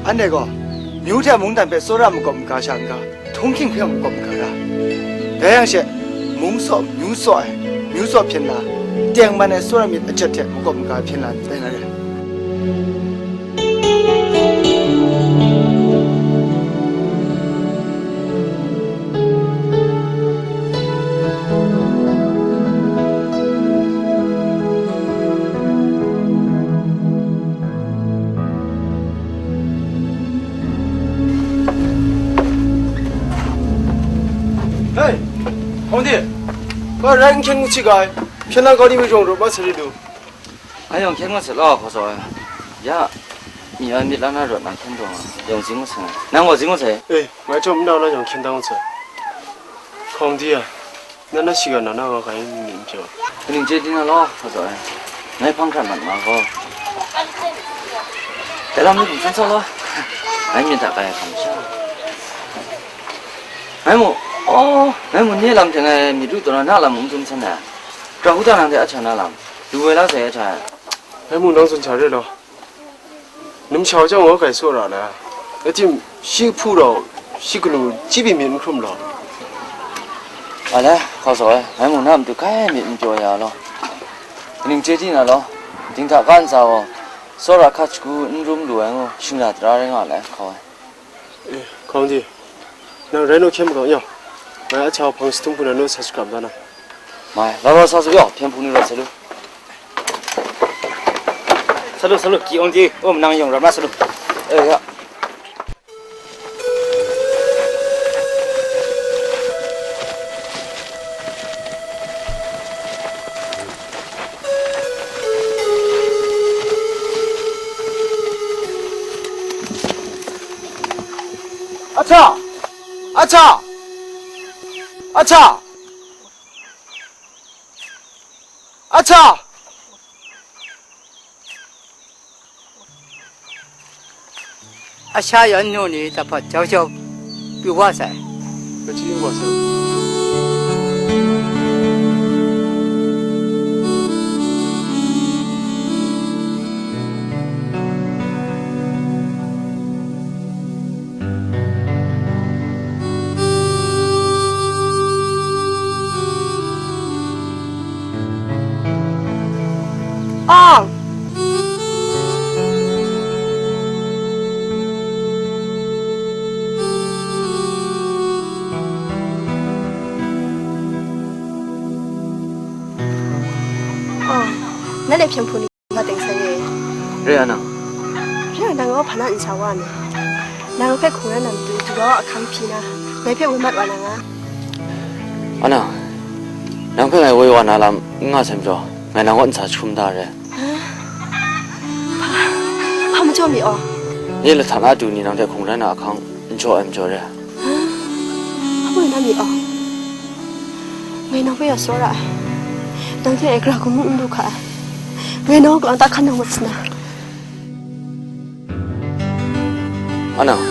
Anhte gaw, myu hte mungdan hpe tsawra makawp maga sha n ga, htunghking hpe makawp maga ra. Dai yang she, mung tsaw, myu tsaw ai, myu tsaw hpyen la, tengman ai tsawra myit ajet hte makawp maga hpyen la ni dai na re. Hei, Hkawng di, ga rai n hkyen ngut shi ga ai, hpyen la kau ni mung yawng rawt ma sai re du. Ngai yawng hkyen ngut sai law, hkaw zaw ai. Ya, myi wa myit la na rawt na hkyen taw nga, yawng zing ngut sai ngai. Nang gaw zing ngut sai. E, ngai chyawm n na na yawng hkyen da ngut sai. Hkawng di a, na na shiga na na wa kai n myit n pyaw. Kaning chye di na law, hkaw zaw ai. Ngai hpang hkrat mat nga gaw, dai lam ni bungtun sa law. Ngai myit hta kai ai hkam sha. Ngai mu, oh, ngai mu ni lam hte ngai myit lu taw na, na lam n dum san ai. Pra hu ta nang hte a hta na lam, lu woi la sai a hta. Ngai mu nang tsun hta re law. Numsha wa chyawm wa kai sawra na, rai tim, shi hpu rau, shi kanu, chyi byin myit n hkrum law. Alai, hkaw zaw ai, ngai mu na matu kai myit n pyaw ya law. Kaning chye di na law, dinghta ga ntsa gaw, tsawra hkat shagu n rum lu ai ngu, shing ra tara rai nga lai, hkaw ai. E, hkawng di, nang rai naw hkyen makau yaw, ngai a cha hpang sahtum hku na naw sa shakram da na. Mai, lau lau sa su yaw, hpyen hpung ni rawt sa lu. Sa lu, sa lu, ki awng di, um, nang yawng ram na sa lu. E, ya. Acha! Acha! Acha! Acha! A sha yan nu ni tahpat jau jau pyu wa sai. Kaji wa sai. Ang! Ang, na le hpyen hpu ni ma teng sai e. Re a nang. Re a nang gaw hpa na n sa wa me. Nang hpe hkungran na matu, du wa ahkang hpyi na, ngai hpe woi mat wa na nga. Ana, nang hpe ngai woi wa na lam n nga sai majaw, ngai nang kaw n sa jahkrum da re. Hpa, hpa majaw mi aw? Nye lahta na du ni nang hte hkungran na ahkang N jaw ai majaw re. Hpa na mi aw? Ngai nang hpe ya tsawra ai. Nang hte ai gara hku mung n du hka ai. Ngai nang kalang ta hkan nang mat sana. Anang.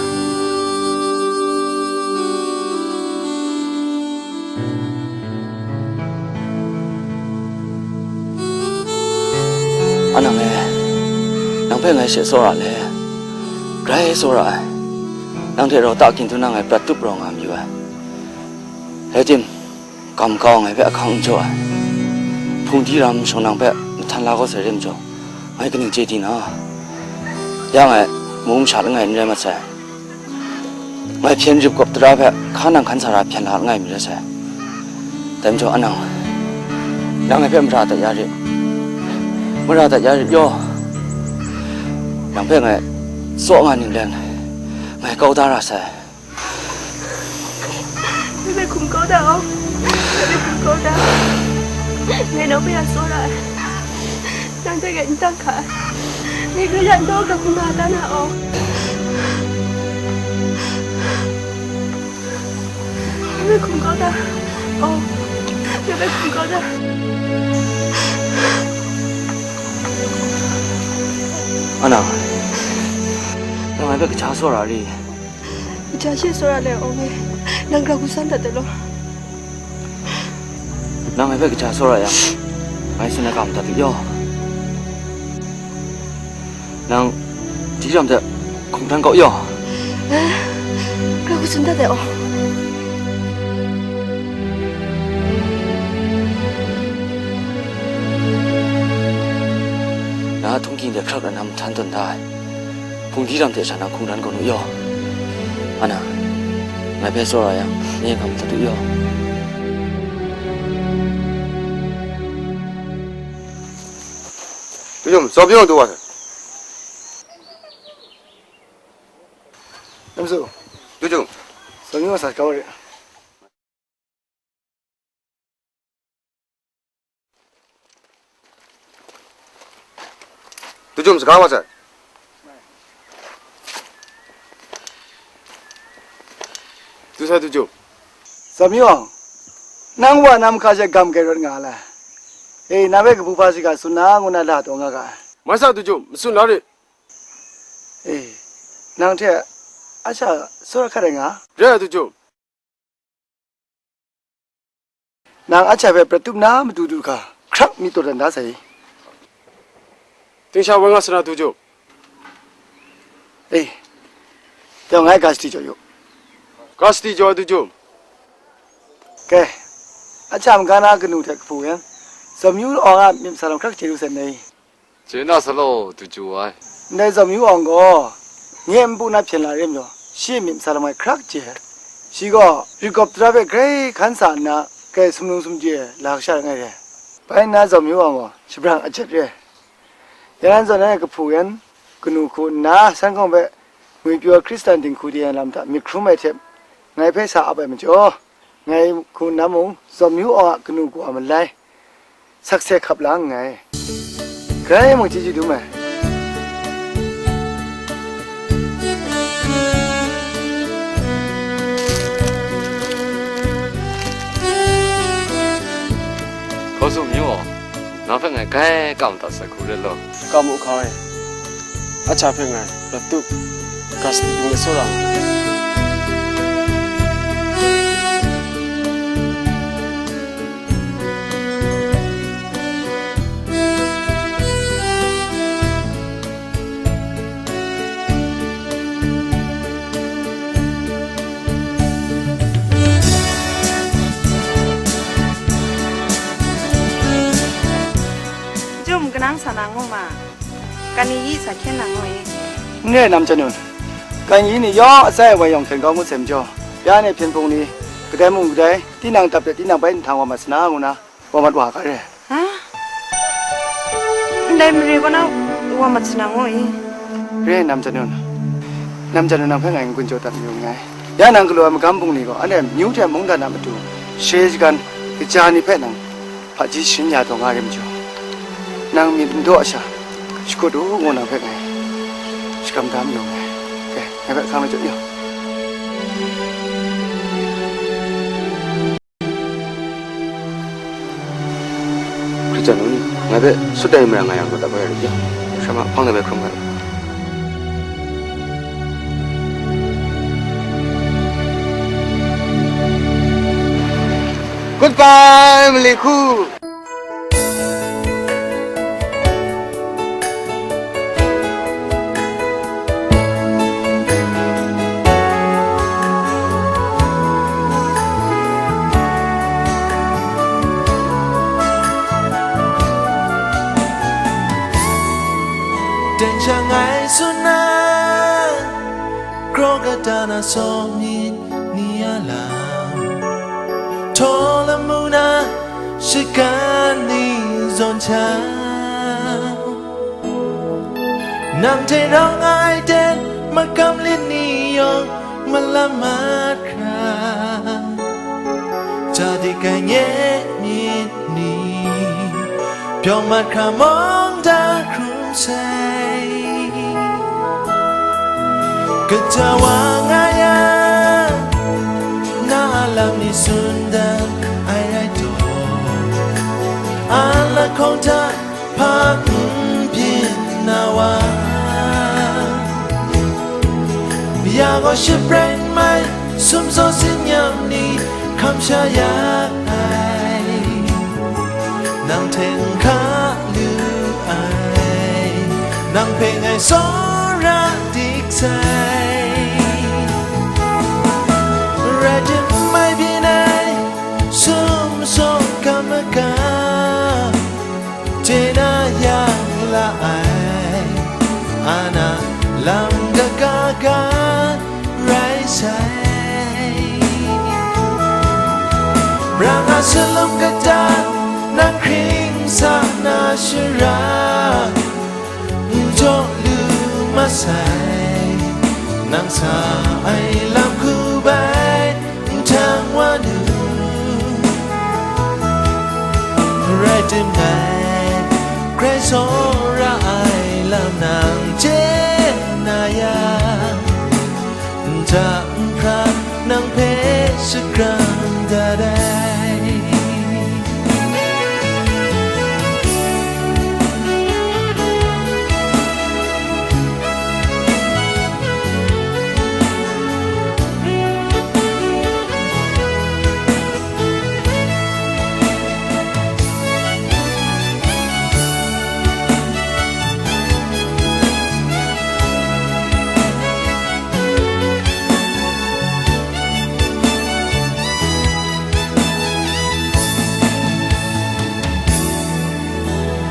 Anang e, nang hpe ngai she tsawra le, grai tsawra ai. Nang hte rau ta kyin dun na ngai prat tup rau nga mayu ai. Rai tim, gam kau ngai hpe ahkang n jaw ai. Hpungdi ram shawng nang hpe mahtan la kau sai re majaw, ngai kaning chye di na? Ya ngai, mung masha langai n rai mat sai. Ngai hpyen rip gawp tara hpe hkan nang hkan sa ra hpyen la langai mi rai sai. Dai majaw, anang, nang ngai hpe mara dat ya rit, mara dat ya rit yaw. Nang hpe ngai tsaw nga ning len, ngai kau da ra sai. Ngai hpe hkum kau da aw. Ngai hpe hkum kau da. Ngai nang hpe ya tsawra ai. Nang hte ngai n tang hka ai. Ngai hkrai ya n taw ga hkum nga da na aw. Ngai hpe hkum kau da. Aw. Ngai hpe hkum kau da. Anang, nang ngai hpe kaja tsawra ri? Kaja she tsawra le, Awng e, nang gara hku san dat de law. Nang ngai hpe kaja tsawra yang, ngai tsun ai ga madat u yaw. Nang, di ram hte hkungdan kau yaw. Eh, gara hku tsun dat de, Awng. Na htung ging de hkrak rai na mahtan tawn da ai. Hpungdi ram hte sha na hkungdan kau nu yaw. Anang, ngai hpe tsawra yang, nye ga madat u yaw. Dujum, zaw byin du wa sai. Namsu. Dujum. Zaw byin wa sai, kau re. Dujum, saga wa sai. Du sai, Dujum. Zaw byin wa, nang wa na mahka she gam grai rawt nga la. E, na hpe kabu hpa shiga tsun na, ngu na la taw nga ga ai. Mai sa, Dujum, matsun la rit. E, nang hte a sha tsawra hkat ai nga? Re ai, Dujum. Nang a sha hpe prat tup na matu du hkra, hkrak myit taw dan da sai. Ting sha woi nga sa na, Dujum. E, yawng ngai ga sadi jaw yu. Ga sadi jaw ai, Dujum. Ke, a sha maga na kanu hte kahpu yan, Zaw byin wa a myit masa lam hkrak chye lu sai nai. Chye na sa law, Dujum ai. Ndai Zaw byin wa gaw, nye npu na hpyen la re majaw, shi a myit masa lam ngai hkrak chye ai. Shi gaw, rit gawp tara hpe grai hkan sa nna, grai sumlung sumje la kasha langai re ai. Bai nna Zaw byin wa gaw, shabrang ajat re ai. Ya nan zawn e kahpu yan, kanu hku nna, san hkawng hpe ngwipyaw Hkristan dinghku de ai lam hta myit hkrum ai hte, ngai hpe sa ap ai majaw, ngai hku nna mung, Zaw byin wa a kanu kawa malai, sakse hkap la nngai. Karai mung chyeju dum ai. Hkaw Zaw byin wa, nang hpe ngai grai kam dat sai hku ret law. Kam u hka e. A sha hpe ngai, lawt tup, ga sadi dung let tsawra nga. Jum kanang sa na ngu ma, kani yi sa hkyen na ngu i? N re, Nam Janun. Kani yi ni yawng atsai awai yawng hkyen kau ngut sai majaw, ya ni hpyen hpung ni, kadai mung kadai, tinang dap de tinang bai nhtang wa mat sa na ngu na, wa mat wa ga re. Ha? Ndai mare kaw na wa mat sa na ngu i? Re, Nam Janun. Nam Janun nang hpe ngai n-gun jaw dat mayu nngai. Ya nang galaw ai magam bungli gaw, anhte amyu hte mungdan a matu, share shagan, kaja ni hpe nang hpaji sharin ya taw nga re majaw, nang myit n daw sha, shakut u ngu nang hpe ngai shakram da mayu nngai. Ke, ngai hpe hkang la jaw ya. Sut ai mara nga yang, kata koi rai, sha ma hpang de bai hkrum ai. Goodbye, mali hku. Teng sha ngai tsun na, kraw kata na sawng myit ni a lam, htaw lamu na shagan ni zawn hta, nang hte rau nga ai ten, makam lit ni yawng malam mat hkra, ja dik ai nye myit ni, pyaw mat hkra mawng da hkrum sai. Kaja wa nga yang, na a lam ni tsun dan ai rai taw, a lahkawng hta hpa n byin na wa, ya gaw shaprai n mai, sumsaw tsin-yam ni hkam sha ya ai, nang hte n hka lu ai, nang hpe ngai tsawra dik sai. Rai tim n mai byin ai, sumsaw hkam maga, chye na yang la ai, a na lam kaga ga rai sai. Brang a salum kata, nang hkring sa na shara, n jaw lu masai, nang sa ai lam hku bai, nhtang wa nu. Rai tim dai, Krai tsawra ai lam nang chye na yang, nta nhpra nang hpe shakram dat ai.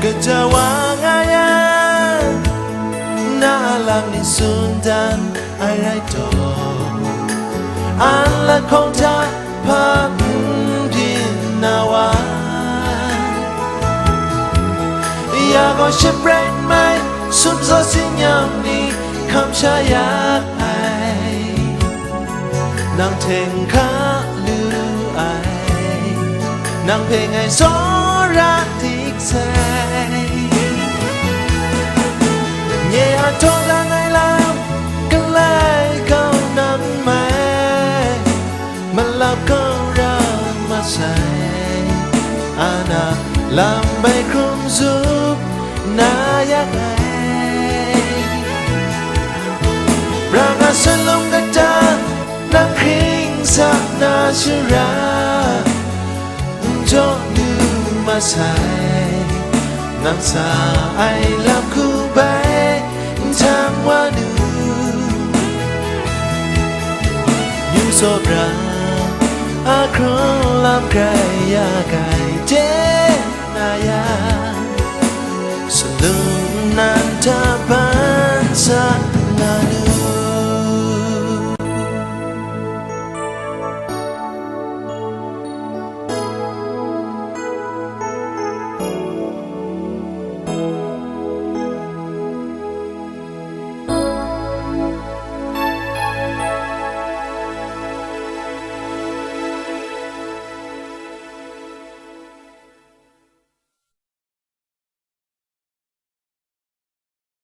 Kaja wa nga yang, na a lam ni tsun dan ai rai taw, an lahkawng hta hpa n byin na wa, ya gaw shaprai n mai, sumsaw tsin-yam ni hkam sha ya ai, nang hte n hka lu ai, nang hpe ngai tsawra dik sai. Nye a htaw dang ai lam, galai kau na n mai, malap kau ra masai, a na lam bai hkrum zup na yang ai. Brang a salum kata, nang hkring sa na shara, n jaw lu masai, nang sa ai lam hku bai, nhtang wa nu. Yu tsaw bra, a hkraw lam grai ya gai, chye na yang, salum nan hta